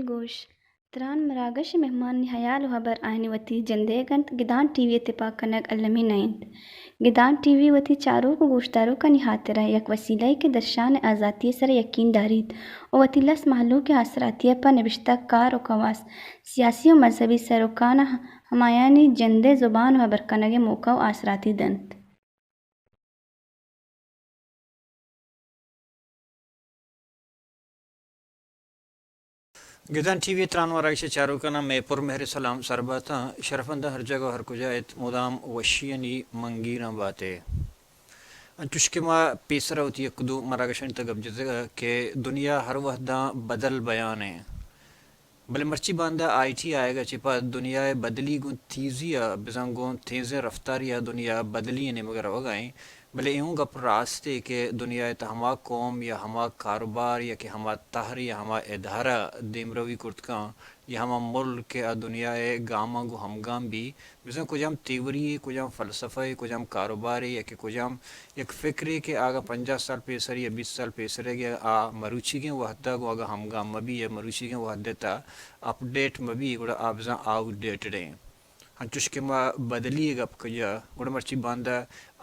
گوش، تران مراگش ءِ مہمانانی ہیال ءُ ہبر آیانی وتی جندئیگ اَنت، گدان ٹی وی ءِ تپاک کنگ المی نہ اِنت۔ گدان ٹی وی وتی چاروک ءُ گوشداروکانی ہاترا یک وسیلہ یے کہ درشان ءِ آزاتی ءِ سرا یکین داریت ءُ وتی لس مہلوک ءِ آسراتی ءَ پہ نبشتہ کار ءُ کواس، سیاسی ءُ مذہبی سروکاں ہمایانی جند ءِ زبان ءُ ہبر کنگ ءِ موقع ءُ آسراتی دنت۔ گدان ٹی وی ءِ تران مراگش ءِ چاروکاناں مئے پر مہر ءُ سلام سر باتاں۔ شرفمنداں ہر جاگہ ءُ ہر کجا ات، مدام وشیانی منگیراں بات ئے۔ انچوش کہ ما پیسرا وتی یک دو مراگشانی تہ ءَ گپ جتگ کہ دنیا ہر وہداں بدل بیان ایں۔ بلے مرچی باندا آئی ٹی آیگ ءَ چہ پد دنیا ءِ بدلی گوں تیزی ءَ بزاں گوں تیزیں رفتاری ءَ دنیا بدلی ءِ نیمگ ءَ روگ ءَ ایں، بلے اے اوں گپ راست اے کہ دنیا ءِ تہ ءَ ہما قوم یا ہما کاروبار یا کہ ہما تہر یا ہما ادارہ دیمروی کرت کن یا ہما ملک کہ آ دنیا ءِ گاماں گوں ہمگام بی، بزاں کجام تیوری یے، کجام فلسفہ یے، کجام کاروبارے یا کہ کجام یک فکرے کہ آگاں پنجاہ سال پیسر یا بیست سال پیسر ءَ گیا، آ مروچیگیں وہد ءَ گوں اگاں ہمگام مہ بی یا مروچیگیں وہد ءِ تہ ءَ اپڈیٹ مہ بی، گڑا آ بزاں آؤٹ ڈیٹڈ ایں۔ انچوش کہ ما بدلی ءِ گپ کجا، گڑا مرچی باندا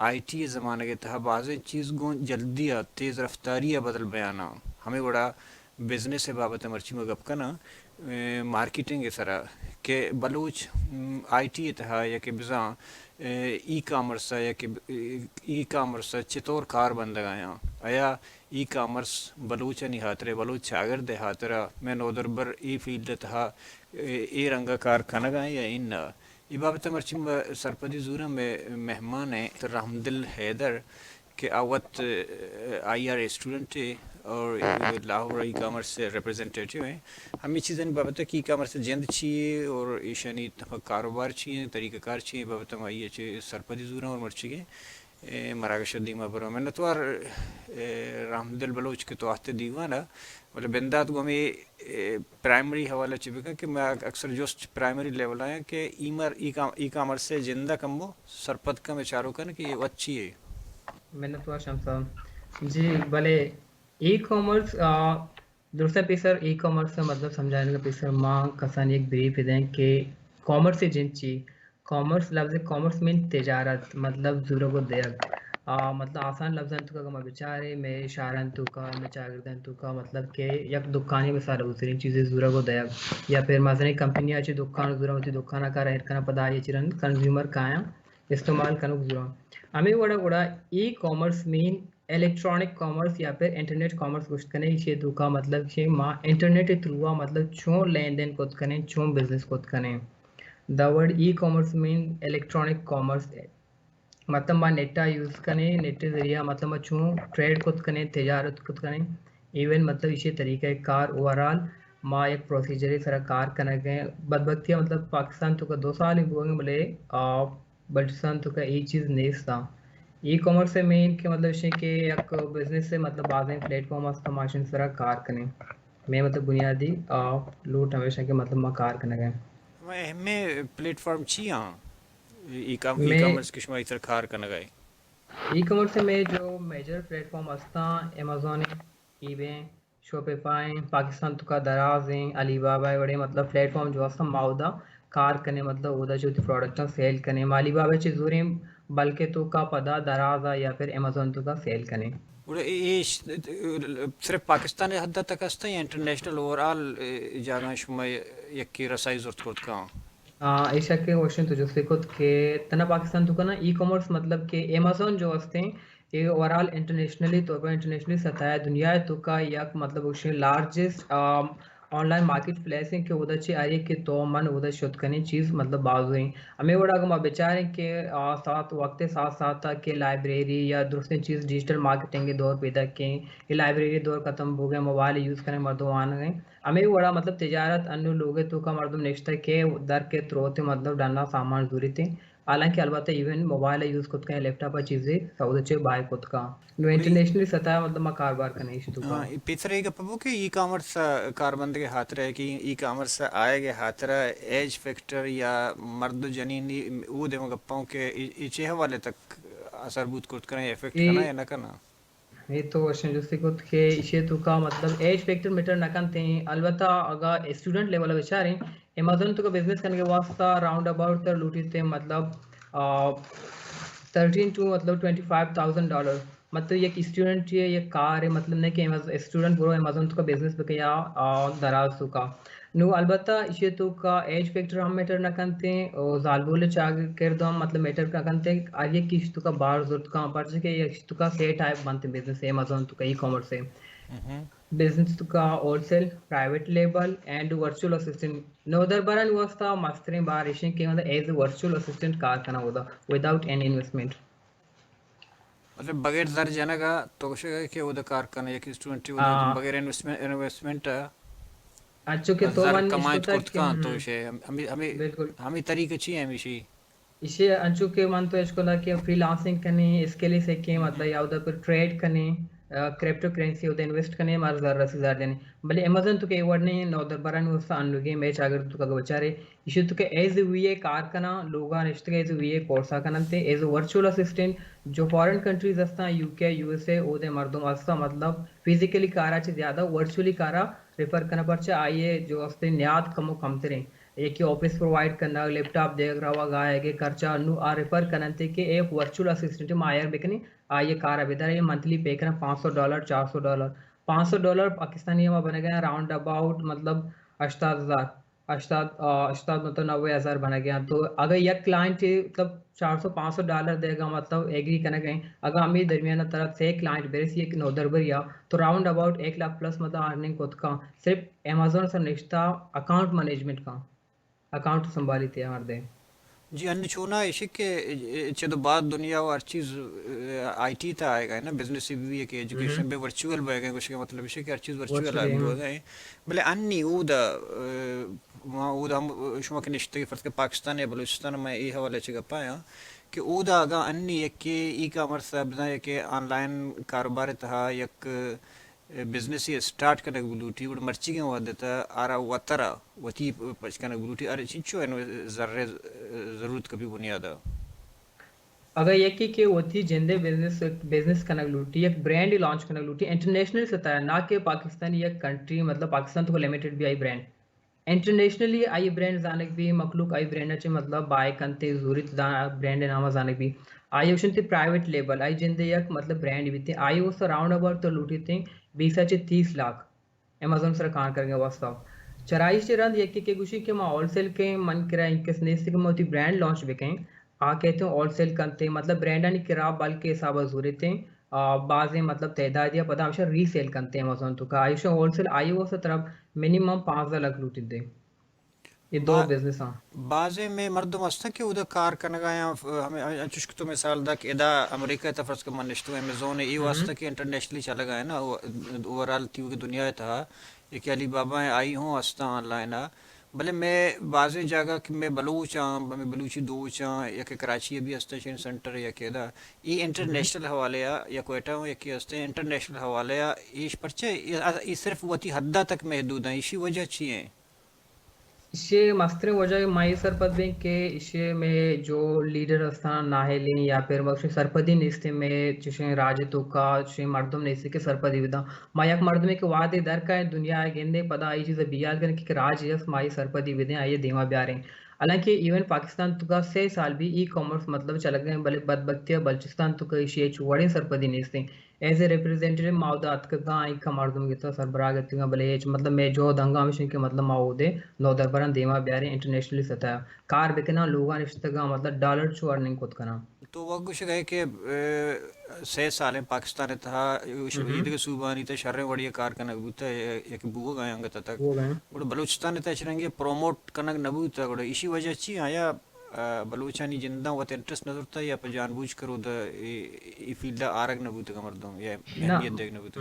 آئی ٹی ءِ زمانگ ءِ تہ ءَ بازیں چیز گوں جلدی ءَ تیز رفتاری ءَ بدل بیان آں۔ ہمے وڑا بزنس ءِ بابت ءَ مرچی ما گپ کناں، اے، مارکیٹنگ ءِ سرا کہ بلوچ، م، آئی ٹی ءِ تہ ءَ یا کہ بزاں، اے، ای کامرس ءَ یا کہ ب-، اے، ای کامرس ءَ چطور کار بندگ ءَ آیاں؟ آیا ای کامرس بلوچانی ہاترا، بلوچ چاگرد ءِ ہاترا، مئے نودربر اے فیلڈ ءِ تہ ءَ، اے، اے رنگ ءَ کار کنگ ءَ آیاں یا اناں؟ اے بابت ءَ مرچی ما سرپدی زوراں، مئے مہمان ایں رحمدل حیدر کہ آ وت، آئی آر اے اسٹوڈنٹ اے اور لاہور ای کامرس ءِ ریپرزینٹیٹیو ایں۔ ہمے چیزانی بابت ءَ کہ ای کامرس ءِ جند چی اے اور ایشانی تہ ءَ کاروبار چی ایں، طریقہ کار چی ایں، اے بابت ءَ ما آئی ءَ چہ سرپدی زوراں اور مرچیگیں، اے، مراگش ءِ دیما براں۔ منتوار، اے، رحمدل بلوچ کہ تو آہتے دیوان ءَ، بلے بندات گوں ہمے، اے، پرائمری حوالہ چہ بکن کہ ما اکثر جست پرائمری لیول ءَ آیاں کہ ای مر-، ای کام-، ای کامرس ءِ جند ءَ کمو سرپد کن مئے چاروکاں کہ اے وت چی اے؟ منتوار شمس صاحب۔ جی بلے ای کامرس، آ، درستاں پیسر ای کامرس ءِ مطلب سمجھائینگ ءَ پیسر ما کسان یک بریف دیں کہ کامرس ءِ جند چی؟ کامرس، لفظ کامرس مین تجارت، مطلب زورگ ءُ دیگ۔ آ، مطلب آسان لفظاں توکا اگاں ما بچاریں، مئے شہرانی توکا، مئے چاگردانی توکا، مطلب کہ یک دکانے مثال ءَ بزوریں، چیزے زورگ ءُ دیگ، یا پھر مثلاً کمپنی ءَ چہ دکان زوراں، وتی دکان ءَ کار ایر کناں، پدا آئی ءَ چہ رند کنزیومر کایاں، استعمال کنوک زوراں۔ ہمے وڑا گڑا ای کامرس مین الیکٹرانک کامرس یا پھر انٹرنیٹ کامرس گوشت کنیں، ایشی توکا مطلب کہ ما انٹرنیٹ ءِ تھرو ءَ مطلب چون لین دین کت کنیں، چون بزنس کت کنیں۔ The word e-commerce mean electronic commerce. مطلب ما نیٹ ءَ یوز کنیں، نیٹ ءِ ذریعہ مطلب ما چون ٹریڈ کت کنیں، تجارت کت کنیں، ایون مطلب ایشی طریقہ کار اوورآل ما یک پروسیجرے سرا کار کنگ ءَ ایں۔ بدبختی ءَ مطلب پاکستان توکا دو سال بوگ ءَ ایں، بلے، آ، بلوچستان توکا اے چیز نیست آں۔ ای کامرس ءِ مین کہ مطلب ایشی کہ یک بزنس ءِ مطلب بازیں پلیٹ فارم است، ما ایشی سرا کار کنیں۔ مئے مطلب بنیادی، آ، لوٹ ہمیش ایں کہ مطلب ما کار کنگ ءَ ایں۔ ہما اہمیں پلیٹ فارم چی آں؟ ای کام-، ای مئے کامرس کہ شما ایتر کار کنگ ءَ ئے؟ ای کامرس ءِ مئے جو میجر پلیٹ فارم ہستاں، ایمیزون ایں، ای بے ایں، شوپیفائی ایں، پاکستان توکا دراز ایں، علی بابا ءِ وڑیں مطلب پلیٹ فارم جو ہستاں، ما اودا کار کنیں، مطلب اودا چہ وتی پروڈکٹاں سیل کنیں۔ ما علی بابا ءَ چہ زوریں، بلکہ توکا پدا دراز ءَ یا پھر ایمیزون توکا سیل کنیں۔ گڑا اے، اے ش-، صرف پاکستان ءِ حد ءَ تک ہستاں یا انٹرنیشنل اوورآل، اے، جاگہاں شما یکے رسائی زرت کرت کن؟ آ، ایشا کہ گوشیں تو جستے کت کہ تنا پاکستان توکا نا ای کامرس مطلب کہ ایمیزون جو ہستیں، اے اوورآل انٹرنیشنلی طور پر، انٹرنیشنلی سطح ءَ دنیا ءِ توکا یک مطلب گوشیں لارجسٹ، آ، آن لائن مارکیٹ پلیس ایں کہ اودا چہ ہر یکے تو من اودا شت کنیں، چیز مطلب بازیں۔ ہمے وڑا اگاں ما بچاریں کہ آ ساتھ وقت ساتھ ساتھ کہ لائبریری یا درستیں چیز ڈیجیٹل مارکیٹنگ دور پیداک ایں، اے لائبریری دور ختم بوگے، موبائل یوز کنیں مردم وانگیں۔ ہمے وڑا مطلب تجارت انو لوگے توکا مردم نشتہ کہ در کے تروتے مطلب ڈنا سامان زوریتے۔ حالانکہ البتہ ایون موبائل یوز کت کن، لیپ ٹاپ چیزے سودا چے بائے کت کن۔ نو انٹرنیشنلی سطح مطلب ما کاروبار کنیں ایشی توکا۔ ہاں، اے پیسر اے گپ بو کہ ای کامرس کاربندگے ہاترا کہ ای کامرس آئیگے ہاترا ایج فیکٹر یا مرد و جنینی او دیما گپاں کہ ای، ای چے حوالے تک اثر بوت کرت کناں، افیکٹ کناں یا نہ کناں؟ اے تو وشیں جستے کت کہ ایشی توکا مطلب ایج فیکٹر میٹر نہ کنت ایں۔ البتہ اگاں اسٹوڈنٹ لیول بچاریں، امازون توکا بزنس کنگے واسطہ راؤنڈ اباؤٹ تر لوٹیت ایں مطلب، آ، تھرٹین ٹو مطلب ٹوئنٹی فائیو تھاؤزینڈ ڈالر۔ مطلب یک اسٹوڈنٹ اے، یک کار اے، مطلب نہ کہ اماز-، اسٹوڈنٹ برو امازون توکا بزنس بکن یا، آ، دراز توکا۔ نو البتہ ایشی توکا ایج فیکٹر ہم میٹر نہ کنت ایں، او زالبول چاگرد ہم مطلب میٹر نہ کنت ایں، ہر یک ایشی توکا بار زرت کن، پرچہ کہ ایشی توکا سے ٹائپ بنت بزنس امازون توکا ای کامرس اے۔ بزنس توکا wholesale, private label and virtual assistant. نودربرانی واسطہ مستریں بار ایشیں کہ مطلب ایز اے ورچوئل اسسٹنٹ کار کناں اودا، وداؤٹ اینی انویسٹمنٹ۔ مطلب بغیر زر جنگا تو گوشگا کہ اودا کار کناں، یک اسٹوڈنٹ اودا ہاں۔ بغیر انویسٹمنٹ، انویسٹمنٹ انچو کہ تو زر من کمائنٹ اشکتا کرت کہ کن، تو ہم، شے ہم، ہمیں، ہمیں، بالکل۔ ہمیں طریقہ چی ہے ہمیشی؟ ایشی انچو کہ من تو اشکتا کہ فری لانسنگ کنیں، اسکل سیکھیں، مطلب یا اودا پر ٹریڈ کنیں، آ، کریپٹو کرنسی اودا انویسٹ کنیں، مارا زر رسی زر جنیں۔ بلے امازون توکا اے وڑ نہیں، نودربرانی واسطہ انوگیں میچ اگر توکا بچارے، ایشی توکا ایز اے وی اے کار کناں، لوگا نشتگ ایز اے وی اے کورسا کننت، ایز اے ورچوئل اسسٹنٹ، جو فارن کنٹریز ہستاں، یو کے، یو ایس اے، اودے مردم ہستاں، مطلب فزیکلی کارا چہ زیادہ ورچوئلی کارا ریفر کناں، پرچہ آئی ء جو ہستیں نیاد کمو کمتریں۔ یکے آفس پرووائیڈ کنگ، لیپ ٹاپ دیگ، روگ آیگ ء خرچہ، نو آ ریفر کننت کہ اے یک ورچوئل اسسٹنٹ ما ہائر بکنیں، آئی ء کارا بدار، اے منتھلی پے کناں پانچ سو ڈالر، چار سو ڈالر۔ پانچ سو ڈالر پاکستانی ما بنگا ایں راؤنڈ اباؤٹ مطلب ہشتاد ہزار، ہشتاد، آ، ہشتاد مطلب نوے ہزار بنگا ایں۔ تو اگر یک کلائنٹ مطلب چار سو پانچ سو ڈالر دیگا مطلب ایگری کنگا ایں، اگر ہمے درمیان ترا سے کلائنٹ برسی یک نودربریا، تو راؤنڈ اباؤٹ ایک لاکھ پلس مطلب ارننگ کت کن، صرف امازون سر نشتہ اکاؤنٹ مینجمنٹ کن، اکاؤنٹ سنبھالیت اے مردے۔ جی، انو چونا ایشی کہ چد و بعد دنیا و ہر چیز، آئی ٹی تا آئیگا ہے نا، بزنس بھی ہے کہ ایجوکیشن بھی ورچوئل بوگا ایں، گوشگا مطلب ایشی کہ ہر چیز ورچوئل ورچوئل، ہاں۔ بوگا ایں۔ بلے انی اودا، آ، ما اودا ہم شما کہ نشتگے فرض کہ پاکستان یا بلوچستان ما اے حوالے چہ گپا آیاں کہ اودا اگاں انی یکے ای کامرس بزاں یکے آن لائن کاروبار تہا یک بزنسے اسٹارٹ کنگ بلوٹی، گڑا مرچیگیں وہد ء تہ آرا وترا وتی پچ کنگ بلوٹی، ارے چنچو اینو زر ء ضرورت کپی بنیاد ء؟ اگاں یکے کہ وتی جندے بزنس، بزنس کنگ لوٹی، یک برانڈ لانچ کنگ لوٹی انٹرنیشنل سطح ء، نہ کہ پاکستانی یک کنٹری، مطلب پاکستان تو لمیٹڈ بھی آئی برانڈ، انٹرنیشنلی آئی برانڈ زانگ بی، مخلوق آئی برانڈ ء چہ مطلب بائے کنت، زوریت، برانڈ ء نام ء زانگ بی۔ آئی اوشنتی پرائیویٹ لیبل، آئی جند ء یک مطلب برانڈ بیت، آئی اوستا راؤنڈ اباؤٹ تو لوٹیت بیس ء چہ تیس لاکھ امازون سر کار کنگ ء واسطہ۔ چرائیش چہ رند یکے کہ گوشی کہ ما ہول سیل کیں، من کرا انکس نیست کہ ما وتی برانڈ لانچ بکیں، آ کہتے ہیں ہول سیل کنتے، مطلب برانڈانی کرا بلکہ حساب ء زوریت، آ، بازیں مطلب تعدادی ء پدا ہمیشہ ری سیل کنتے امازون تو کا، آئی اوشن ہول سیل آئی اوستا طرف منیمم پانزدہ لاکھ لوٹیت دے۔ اے دو با-، بزنس آں۔ بازیں مئے مردم ہستن کہ اودا کار کنگا آں، ف-، ہمے، ہمے انچوش کہ تو مثال دا کہ ادا امریکہ تا فرض کہ من نشتوں امیزون اے ہم۔ واسطہ کہ انٹرنیشنلی چلگا ہے نا، او-، اوورال تیوگی دنیا تہا، یکے علی بابا ہیں، آئی ہوں ہستاں آن لائن آ۔ بلے مئے بازیں جاگہ کہ مئے بلوچ آں، مئے بلوچی دوچ آں، یکے کراچی بھی ہستن شین سینٹر یکے دا۔ اے انٹرنیشنل ہم۔ حوالے آ، یا کوئٹہ ہوں یکے ہستن انٹرنیشنل حوالے آ، ایش پرچہ، اے، اے صرف وتی حدہ تک محدود ہیں، ایشی وجہ چی ہیں؟ ایشی مستریں وجہ ما اے سرپد بیں کہ ایشی مئے جو لیڈر ہستاں نااہلیں یا پھر مئے سرپدی نیستیں، مئے چشیں راج توکا چشیں مردم نیستیں کہ سرپدی بداں۔ ما یک مردمے کہ وہدے در کائیں دنیا ء گندیں پدا اے چیز ء بیال کنیں کہ راج است ما اے سرپدی بدیں آئی ء دیما بیاریں۔ حالانکہ ایون پاکستان توکا سے سال بھی ای کامرس مطلب چلگیں، بلے بدبختی ء بلوچستان توکا ایشی ہچ وڑیں سرپدی نیستیں۔ ایز اے ریپریزنٹیٹیو ما اودا اتکگاں، ایکا مردم گتا سربراہ گتگاں، بلے ہچ مطلب مئے جہد انگا ہمیش انت کہ مطلب ما اودے نودربراں دیما بیاریں، انٹرنیشنلی سطح کار بکناں، لوگا نشتگاں مطلب ڈالر چو ارننگ کت کناں۔ تو وت گوشگ ئے کہ، اے، سئے سالیں پاکستان ءِ تہا، ایدگہ صوبانی تہا شریں وڑی ءَ کار کنگ بوتہ، اے، یک بوگ ءَ انگت اتک۔ گڑا بلوچستان ءِ تہا چہ رنگے پروموٹ کنگ نہ بوتہ، گڑا ایشی وجہ چی؟ آیا، اے، بلوچانی جنداں وت انٹرسٹ نہ زرتہ یا پہ جان بوجھ کر اودا اے، اے فیلڈ ءَ آرگ نہ بوتگ مردم یا اہمیت دیگ نہ بوتگ؟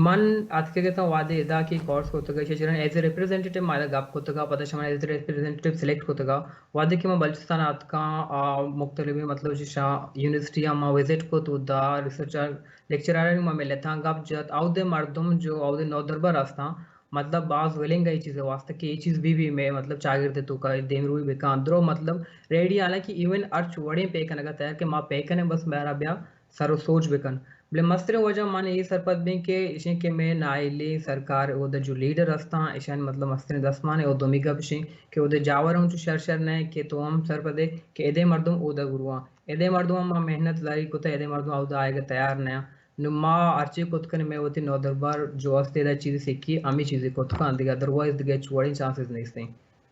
من اتکگ اتاں وہدے ادا کہ کورس کتگ، ایشی چہ رنگ ایز اے ریپریزنٹیٹیو ما ادا گپ کتگ، پدا شما ایز اے ریپریزنٹیٹیو سلیکٹ کتگ۔ وہدے کہ من بلوچستان ءَ اتکاں، آ، مختلفیں مطلب چشاں یونیورسٹیاں ما وزٹ کت، اودا ریسرچر لیکچرارانی ما ملتاں گپ جت، اودے مردم جو اودے نودربر استاں، مطلب باز ولنگ ءَ اے چیز ءِ واسطہ کہ اے چیز بی بی مئے مطلب چاگرد ءِ توکا دیمروی بکاں، درو مطلب ریڈی، حالانکہ ایون ہرچ وڑیں پے کنگ ءَ تیار کہ ما پے کنیں، بس مارا بیا سر و سوج بکن۔ بلے مستریں وجہ من اے سرپد بیں کہ اشیں کہ مئے نااہلیں سرکار اودا جو لیڈر استاں، اشانی مطلب مستریں دستمان اے۔ او دومی گپ اشیں کہ اودا جاور ہم چو شر شر نہ کہ تو ہم سرپد ئے کہ ادے مردم اودا برواں، ادے مردم ہم ما محنت زاری کتہ، ادے مردم اودا آیگ ءَ تیار نہ۔ نوں ما ہرچی کت کنیں، مئے وتی نودربر جو است ادا چیزے سکی، ہمے چیزے کت کن، دگہ ادروائز دگہ ہچ وڑیں چانسز نیستیں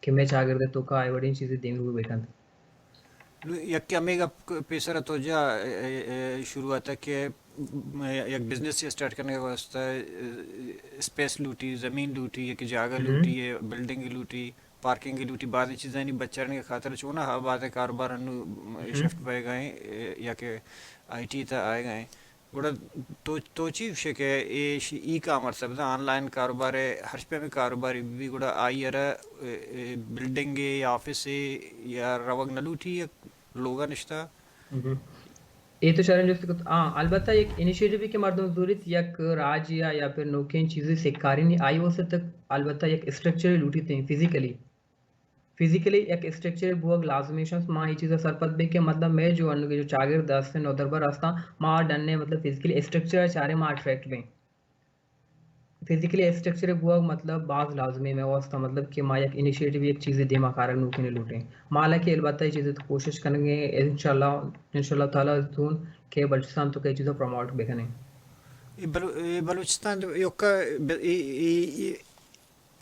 کہ مئے چاگرد ءِ توکا اے وڑیں چیزے دیمروی بکنت۔ نوں یکے ہمے گپ ک-، پیسر ءَ تو جا، اے، اے، اے، شروعات ءَ کہ، م-، یک بزنس اسٹارٹ کنگ ءِ واستہ، اے، اسپیس لوٹی، زمین لوٹی، یک جاگہ لوٹی، اے، بلڈنگ لوٹی، پارکنگ لوٹی، بازیں چیزانی بچارنگ ءِ خاطر چونا ہا بازیں کاروبار انو، م-، شفٹ بئیگ ءَ ایں، اے، یا کہ آئی ٹی تہا آیگ ءَ ایں۔ گڑا تو، تو چی گوشے کہ اے ش-، ای کامرس ءَ بزاں آن لائن کاروبار ءَ ہرچ پیمیں کاروبارے بہ بی گڑا آئی ءَ را، اے، اے، بلڈنگے یا آفسے یا روگ نہ لوٹی یا لوگ ءَ نشتہ؟ اے تو شریں جست کت۔ آں، البتہ یک انیشیٹیوے کہ مردم زوریت، یک راجے یا، یا پھر نوکیں چیزے سکارینی آئی واسطہ تک البتہ یک اسٹرکچرے لوٹیت ایں فزیکلی۔ فزیکلی یک اسٹرکچرے بوگ لازمی شنت۔ ما اے چیز ءَ سرپد بیں کہ مطلب مئے جو انوگیں جو چاگرد استیں، نودربر استاں، ما ڈن ءَ مطلب فزیکلی اسٹرکچر ءَ چاریں ما اٹریکٹ بیں۔ فزیکلی اسٹرکچرے بوگ مطلب باز لازمی مئے واسطہ، مطلب کہ ما یک انیشیٹیو، یک چیزے دیما کارگ نوکیں لوٹیں۔ ما حالانکہ البتہ اے چیز ءِ کوشش کنگ ءَ ایں، انشاءاللہ، انشاءاللہ تعالی زون کہ بلوچستان توکا اے چیز ءَ پروموٹ بکنیں۔ اے بلو-، اے بلوچستان ایوکا ب-، اے، اے، اے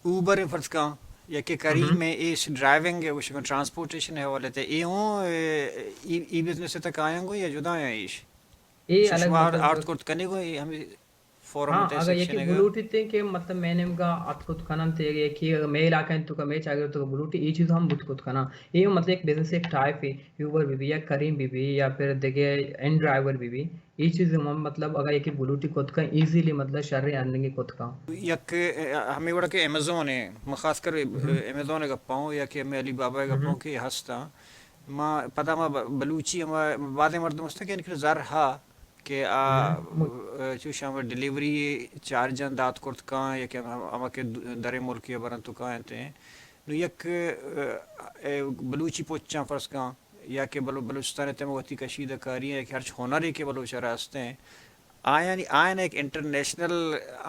اوبر ءَ فرض کن، یا کہ کریم ءَ ایش ڈرائیونگ ءَ گوشگ ءَ ٹرانسپورٹیشن ءِ حوالے ءَ، اے ہوں، اے، ای، ای بزنس ءِ تک آیاں گوں یا جدا آیاں ایش؟ اے شما آرٹ کرت کنے گوں، اے ہمیں فورم ءِ تہ اگاں سیکشن یکے ءَ گا۔ بلوٹیت ایں کہ مطلب مئے نیمگا اتک کت کننت، اگاں یکے مئے علاقہ انت توکا، مئے چاگرد توکا بلوٹی، اے چیز ہم بوت کت کناں۔ اے ہم مطلب یک بزنس ءِ یک ٹائپ اے، اوبر بہ بی یا کریم بہ بی یا پھر دگہ ان ڈرائیور بہ بی۔ اے چیز ہم مطلب اگاں یکے بلوٹی کت کن، ایزیلی مطلب شریں ارننگے کت کن۔ یک، اے، ہمے وڑا کہ امیزون اے، ما خاص کر امیزون ءِ گپاں یا کہ ہمے علی بابا ءِ گپاں کہ ہستاں۔ ما پدا ما ب-، بلوچی ہما بازیں مردم ہستاں کہ یعنی کہ زر ہا کہ آ، چوش ہم ڈیلیوری چارجاں دات کرت کاں یا کہ ہم-، ہما کہ د-، دریں ملکی ءَ برنت و کاینت ایں۔ نو یک، اے، اے، بلوچی پچاں فرض کاں یا کہ بلو-، بلوچستان ءِ تہ ءَ وتی کشیدہ کاری ایں یا کہ ہرچ ہنرے کہ بلوچ ءَ را است ایں، آیانی، آیان یک انٹرنیشنل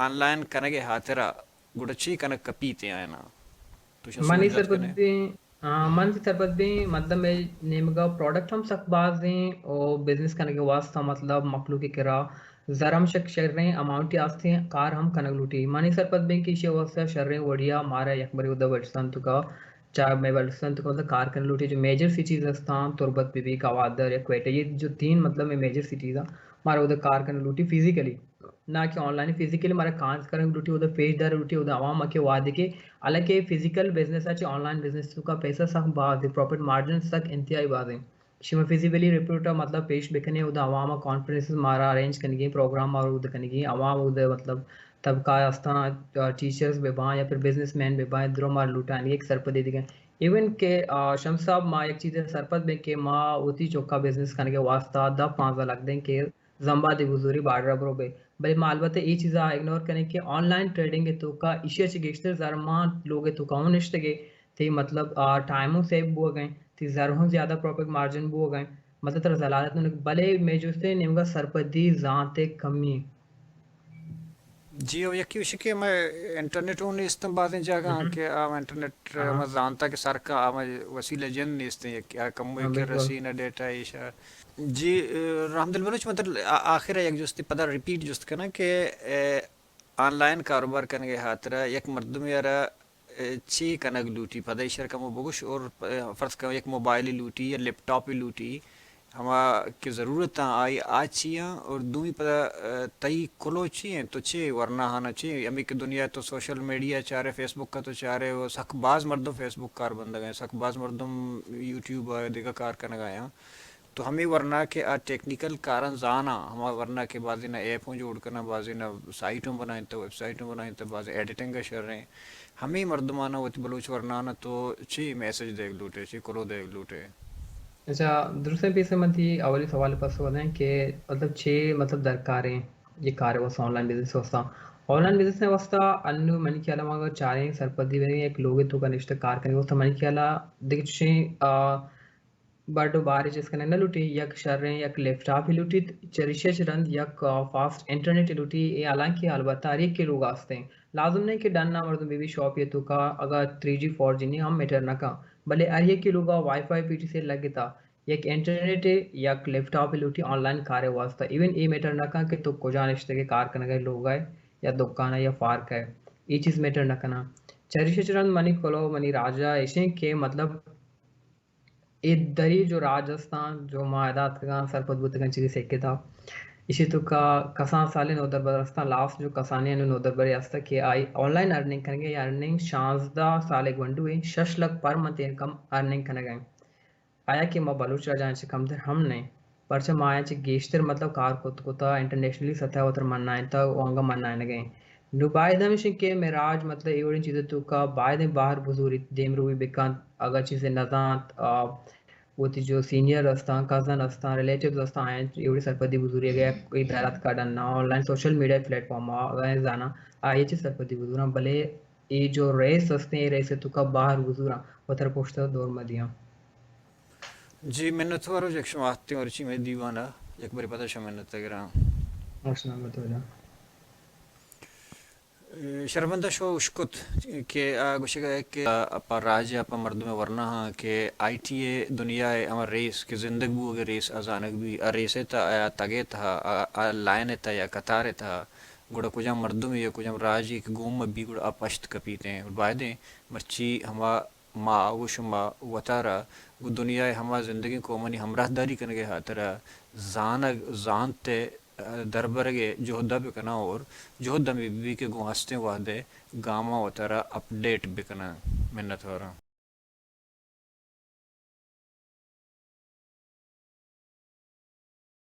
آن لائن کنگ ءِ ہاترا گڑا چے کنگ کپیت ایں آیانا؟ تو شما منی سرپد بیں، آ، من سرپد بیں، مطلب مئے نیمگا پروڈکٹ ہم سک باز ایں او بزنس کنگ ءِ واسطہ مطلب مخلوق ءِ کرا زر ہم شک شریں اماؤنٹے است ایں، کار ہم کنگ لوٹی۔ منی سرپد بیں کہ ایشی ءِ واسطہ شریں وڑیا مارا یک برے اودا بلوچستان توکا، چا مئے بلوچستان توکا مطلب کار کنگ لوٹی، جو میجر سٹیز ہستاں، تربت بہ بی، گوادر یا کوئٹہ، اے جو تین مطلب مئے میجر سٹیز آں، مارا اودا کار کنگ لوٹی فزیکلی۔ نہ کہ آن لائن، فزیکلی مارا کار کنگ لوٹی، اودا پیش دار لوٹی، اودا عوام ءَ کہ وہدے کہ حالانکہ فزیکل بزنس ءَ چہ آن لائن بزنس توکا پیسہ سک باز ایں، پروفٹ مارجن سک انتہائی باز ایں۔ شما فزیکلی رپورٹ ءَ مطلب پیش بکنے، اودا عوام ءَ کانفرنسز مارا ارینج کنگی، پروگرام مارا اودا کنگی، عوام اودا مطلب طبقہ استاں، ٹیچرز بہ باں یا پھر بزنس مین بہ باں، درو مارا لوٹائینگی یک سرپدی دیگا۔ ایون کہ، آ، شمس صاحب، ما یک چیزے سرپد بیں کہ ما وتی چکا بزنس کنگ ءِ واسطہ دہ پانزدہ لکھ دیں کہ زمبا دے بزوری بارڈر ءَ برو بے۔ بلے ما البتہ اے چیزا اگنور کنیں کہ آن لائن ٹریڈنگ ءِ توکا ایشی ءَ چہ گیشتر زر ما لوگ ءِ توکا ہوں نشتگ ئے، تئی مطلب، آ، ٹائم ہوں سیو بوگ ءَ ایں، تئی زر ہوں زیادہ پروفٹ مارجن بوگ ءَ ایں، مطلب ترا زلالت نہ، بلے مئے جستیں نیمگا سرپدی زانت ءِ کمی۔ جی، او یکے گوشی کہ مئے انٹرنیٹ ہوں نیست ایں بازیں جاگہاں کہ آ انٹرنیٹ ما زانتا کہ سر کا آ مئے وسیلہ جند نیست ایں، یک آ کمو ہاں، یک بالکل۔ رسی نہ ڈیٹا ایشا۔ جی، اے، رحمدل بلوچ، مطلب، آ-، آخر ءَ یک جستے پدا ریپیٹ جست کناں کہ، اے، آن لائن کاروبار کنگ ءِ ہاترا یک مردمے ءَ را، اے، چے کنگ لوٹی؟ پدا ایشی ءَ را کمو بگوش اور، اے، فرض کن یک موبائلے لوٹی یا لیپ ٹاپے لوٹی، ہما کہ ضرورت آں آئی آ چی آں، اور دومی پدا، آ، تئی کلو چی انت، تو چے ورنا ہانا چی، ہمے کہ دنیا تو سوشل میڈیا چارے، فیس بک ءَ تو چارے، وہ سک باز مردم فیس بک کار بندگ ءَ، سک باز مردم یوٹیوب ءَ دگہ کار کنگ ءَ آں۔ تو ہمے ورنا کہ آ ٹیکنیکل کاراں زاناں، ہما ورنا کہ بازینا ایپ ہوں جوڑ کناں، بازینا سائٹ ہوں بنائینتہ، ویب سائٹ ہوں بنائینتہ، بازیں ایڈیٹنگ ءَ شریں، ہمے مردماناں وتی بلوچ ورناناں تو چے میسج دیگ لوٹے، چے کلو دیگ لوٹے؟ اچھا، درستیں پیسر من تئی اولی سوال ءِ پسو دیں کہ مطلب چے مطلب درکاریں یہ کار ءِ واسطہ، آن لائن بزنس ءِ واسطہ؟ آن لائن بزنس ءِ واسطہ انو منی خیال ءَ ما اگر چاریں سرپدی بیں، یک لوگے توکا نشتہ کار کنگ ءِ واسطہ منی خیال ءَ دگہ چشیں، آ، بڈ و بارے چیز کنگ نہ لوٹی، یک شریں یک لیپ ٹاپ ہی لوٹیت، چریشی ءَ چہ رند یک، آ، فاسٹ انٹرنیٹ ہی لوٹی۔ اے حالانکہ البتہ ہر یکے لوگا استیں۔ لازم نہیں کہ ڈنا مردم بی بی شاپ ءِ توکا اگاں تھری جی فور جی نہیں ہم میٹر نہ کن، بلے ہر یکے لوگا wifi P T C لگتا، یک انٹرنیٹ ءِ یک لیپ ٹاپ ءِ لوٹی آن لائن کار ءِ واسطہ۔ ایون اے میٹر نہ کن کہ تو کجا نشتگ ئے، کار کنگ ءِ لوگ ءَ یا دکان ءَ یا پارک ءَ، اے چیز میٹر نہ کناں۔ چریشی ءَ چہ رند منی کلو منی راج ءَ ایشیں کہ مطلب اے دری جو راج استاں، جو ما ادا اتکگاں، سرپد بوتگاں، چیزے سکتا۔ ایشی توکا کسان سالیں نودربر استاں، لاسٹ جو کسانیں انو نودربرے استا کہ آئی آن لائن ارننگ کنگے، ارننگ شانزدہ سال ءِ گونڈو ایں، شش لکھ پر منتھ انکم ارننگ کنگا ایں۔ آیا کہ ما بلوچ راجاں چہ کمتر ہم نہ ایں، پرچہ ما آیاں چہ گیشتر مطلب کار کت کتا، انٹرنیشنلی سطح ءَ وتر منائینتا و انگا منائینگا ایں۔ نو باید ہمیش انت کہ مئے راج مطلب اے وڑیں چیزے توکا باید انت باہر بزوریت، دیمروی بکنت، اگاں چیزے نزانت، آ، وتی جو سینئر استاں، کزن استاں، ریلیٹیوز استاں، آیاں اے وڑیں سرپدی بزوری، اگہ یک کوئی بیرات کا ڈنا online social media platform ءَ اگاں زاناں، آئی چہ سرپدی بزوراں، بلے اے جو ریس استیں، اے ریس توکا باہر بزوراں، وتر پشت دور مدیاں۔ جی، منتوار یک شما ہستیں مرچی مئے دیوان ءَ، یک برے پدا شما منت گراں۔ اے، شرمندہ شو اشکت کہ آ گوشگ ءَ کہ آ پہ راج ءَ پہ مردم ورنا ہاں کہ آئی ٹی ءِ دنیا ءِ ہما ریس کہ زندگ بوگ ءِ ریس آ زانگ بی، آ ریس ءِ تہا آ تگ ءِ تہا آ، آ لائن ءِ تہا یا قطار ءِ تہا گڑا کجام مردمے یا کجام راجے کہ گون مہ بی گڑا آ پشت کپیت ایں۔ بایدیں مرچی ہما ما و شما وتارا گوں دنیا ءِ ہما زندگیں قومانی ہمراہداری کنگ ءِ ہاترا زانگ، زانت ءِ دربرگ ءِ جہد ءَ بکناں اور جہد ہمے بہ بی کہ گوں ہستیں وہد ءِ گاماں وتارا اپڈیٹ بکناں۔ منتواراں۔